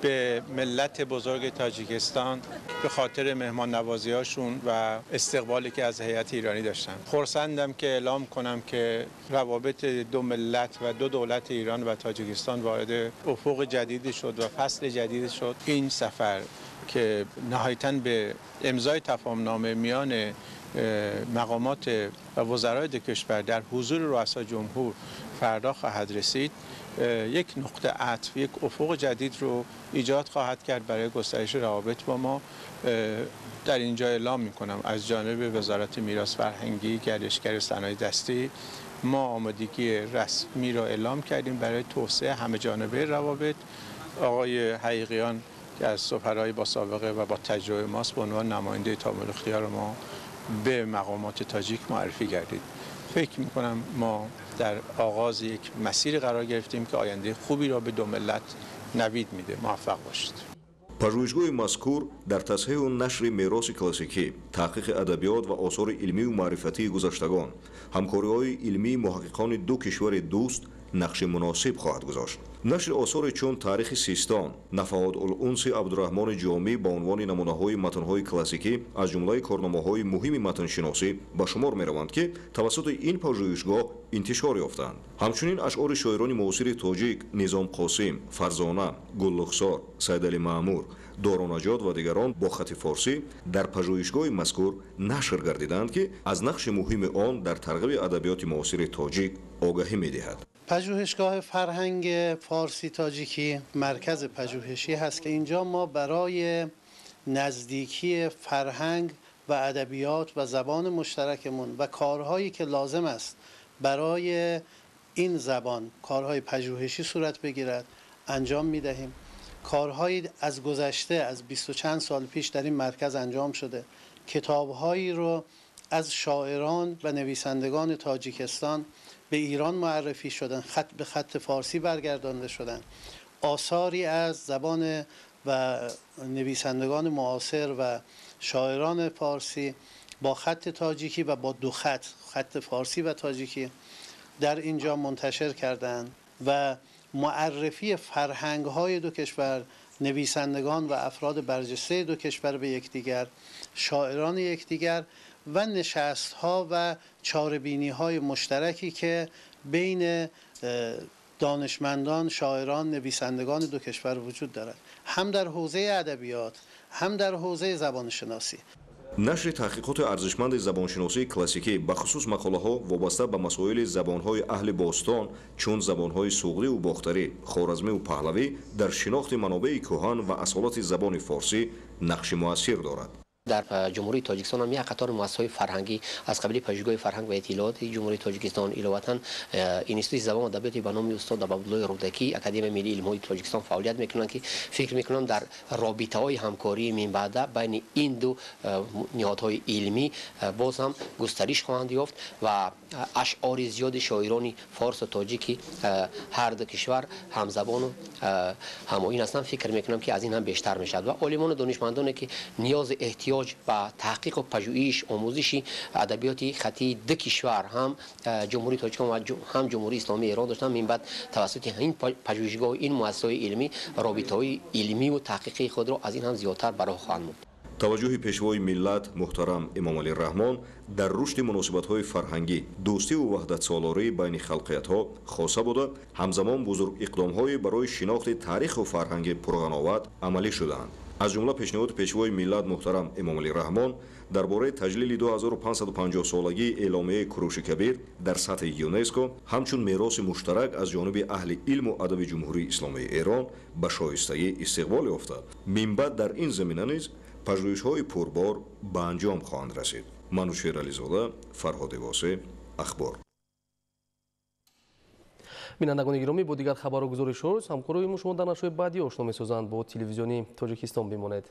به ملت بزرگ تاجیکستان به خاطر مهمان نوازی‌هاشون و استقبالی که از هیئت ایرانی داشتن. خرسندم که اعلام کنم که روابط دو ملت و دو دولت ایران و تاجیکستان وارد افق جدیدی شد و فصل جدید شد. این سفر که نهایتاً به امضای تفاهم‌نامه میان مقامات و وزرای دو کشور در حضور رؤسای جمهور فردا خواهد رسید، یک نقطه عطف، یک افق جدید رو ایجاد خواهد کرد برای گسترش روابط با ما. در اینجا اعلام می‌کنم از جانب وزارت میراث فرهنگی، گردشگری و صنایع دستی ما آمادگی رسمی را اعلام کردیم برای توسعه همه جانبه روابط. آقای حقیقیان که از سفرهای با سابقه و با تجربه ماست به عنوان نماینده تامل اختیار ما به مقامات تاجیک معرفی گردید. فکر می‌کنم ما در آغاز یک مسیر قرار گرفتیم که آینده خوبی را به دو ملت نوید میده. موفق باشید. پژوهشگاه مذکور در تصحیح و نشر میراث کلاسیکی، تحقیق ادبیات و آثار علمی و معرفتی گذشتگان، همکاری‌های علمی محققان دو کشور دوست نقش مناسب خواهد گذاشت. نشر آثار چون تاریخ سیستان، نفحات الانس عبدالرحمن جامی به عنوان نمونه‌های متن‌های کلاسیکی از جمله کارنامه‌های مهم متنشناسی به شمار می‌روند که توسط این پژوهشگاه انتشار یافتند. همچنین اشعار شاعران معاصر تاجیک نظام قاسم، فرزانه، گل‌رخسار، سیدعلی مامور، دارانجات و دیگران با خط فارسی در پژوهشگاه مذکور نشر گردیدند که از نقش مهم آن در ترغیب ادبیات معاصر تاجیک آگاهی می‌دهد. پژوهشگاه فرهنگ فارسی تاجیکی مرکز پژوهشی هست که اینجا ما برای نزدیکی فرهنگ و ادبیات و زبان مشترکمون و کارهایی که لازم است برای این زبان کارهای پژوهشی صورت بگیرد انجام می‌دهیم. کارهایی از گذشته از 20 و چند سال پیش در این مرکز انجام شده. کتابهایی رو از شاعران و نویسندگان تاجیکستان به ایران معرفی شدن، خط به خط فارسی برگردانده شدن. آثاری از زبان و نویسندگان معاصر و شاعران فارسی با خط تاجیکی و با دو خط، خط فارسی و تاجیکی، در اینجا منتشر کردند و معرفی فرهنگ‌های دو کشور، نویسندگان و افراد برجسته دو کشور به یکدیگر، شاعران یکدیگر و نشست‌ها و چاره‌بینی‌های مشترکی که بین دانشمندان، شاعران، نویسندگان دو کشور وجود دارد، هم در حوزه ادبیات، هم در حوزه زبانشناسی. نشر تحقیقات ارزشمند زبانشناسی کلاسیکی به خصوص مقاله ها وابسته به مسائل زبانهای اهل باستان چون زبانهای سغدی و باختری، خوارزمی و پهلوی در شناخت منابع کهن و اصالت زبان فارسی نقش مؤثر دارد. در جمهوری تاجیکستان هم یک قطار مؤسسه‌های فرهنگی از قبیل پژوهشگاه فرهنگ و اطلاعات جمهوری تاجیکستان، علاوتاً اینستیتوت زبان و ادبیات به نام استاد عبدالله رودکی، اکادمی ملی علم‌های تاجیکستان فعالیت میکنند که فکر میکنم در رابطه‌های همکاری من بعد بین این دو نهادهای علمی باز هم گسترش خواهند یافت و اشعار زیاد شاعران فارس و تاجیکی هر دو کشور همزبان و هماین هستند. فکر میکنم که از این هم بیشتر میشد و عالمان و دانشمندانی که نیاز احتیاج و تحقیق و پژوهش آموزش ادبیات خطی دو کشور، هم جمهوری تاجیکستان و هم جمهوری اسلامی ایران داشتن، من بعد توسط این پژوهشگاه و این مؤسسه علمی رابطه‌های علمی و تحقیقی خود را از این هم زیادتر براه خواهند ماند. توجه پیشوای ملت محترم امام علی رحمان در رشد مناسبت‌های فرهنگی، دوستی و وحدت سالاری بین خلقیت‌ها خاصه بوده، همزمان بزرگ اقدام‌های برای شناخت تاریخ و فرهنگ پرغناوت عملی شدند. از جمله پیشنهاد پیشوای ملت محترم امام علی رحمان درباره تجلیل 2550 سالگی اعلامیه کوروش کبیر در سطح یونسکو همچون میراث مشترک از جانب اهل علم و ادب جمهوری اسلامی ایران به شایستگی استقبال یافته. من بعد در این زمینه نیز پژوهش‌های پربار به انجام خواهند رسید. منوچهر علیزاده، فرهاد واسع، اخبار. бинандагони гиромӣ, бо дигар хабару гузоришҳо ҳамкорои мо шумо дар нашрҳои баъдӣ ошно месозанд. Бо телевизиони Тоҷикистон бимонед.